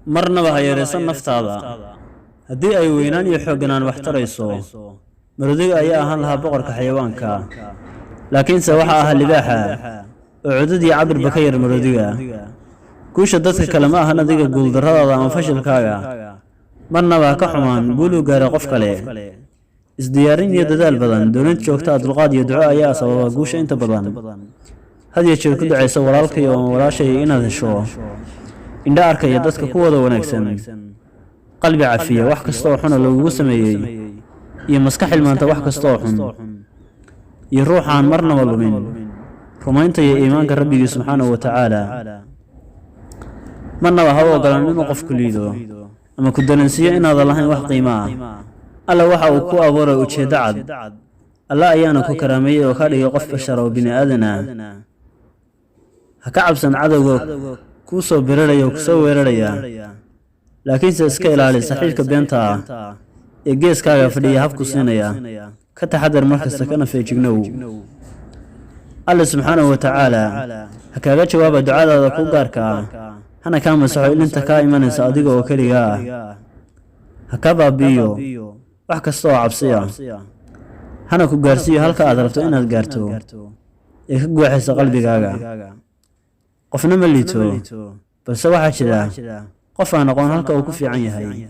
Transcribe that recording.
Marnaba ha yaraysan naftaada. Haddii ay weynaan iyo xoogganaan wax tarayso, marodiga ayaa ahaan lahaa boqorka xayawaanka, laakiinse waxa ahaa libaaxa oo cudud iyo cabirba ka yar marodiga. Guusha dadka kale ma ahan adiga guuldarradaada ama fashilkaaga. Marnaba ha ka xumaan guul uu gaaray qof kale. Isdiyaarin iyo dadaal badan, doonid joogta ah, dulqaad iyo duco ayaa sababa guusha inta badan. Had iyo jeer ku ducayso, walaalkay oo walaashay, inaad hesho indho arkaya dadka kuwooda wanaagsan, qalbi cafiya wax kasta oo xuna lagugu sameeyey, iyo maskax hilmaanta wax kasta oo xun, iyo ruuxaan marnaba lumin rumaynta iyo iimaanka Rabbigii subxaanahu wa tacaala. Marnaba ha u ogolaan inuu qofku liido ama ku dareensiiyo inaadan lahayn wax qiimo ah. Alla waxa uu ku abuuray ujeeddo cad. Alla ayaana ku karaameeyey oo ka dhigay qof bashar oo bini aadan ah. Ha ka cabsan cadowga kuu soo biraraya oo kusoo weeraraya, laakiinse iska ilaali saxiibka beenta ah ee geeskaaga fadhiya habku siinaya. Ka taxadar markasta, kana feejignow. Alle subxaanahu wa tacaala ha kaaga jawaaba ducadaada ku gaarka ah, hana kaa masaxo ilinta kaa imanaysa adiga oo keligaa ah. Ha ka baabi'iyo wax kasta oo cabsi ah, hana ku gaarsiiyo halka aad rabto inaad gaarto ee ka guuxaysa qalbigaaga. Qofna ma liito, balse waxaa jira qof aan aqoon halka uu ku fiican yahay.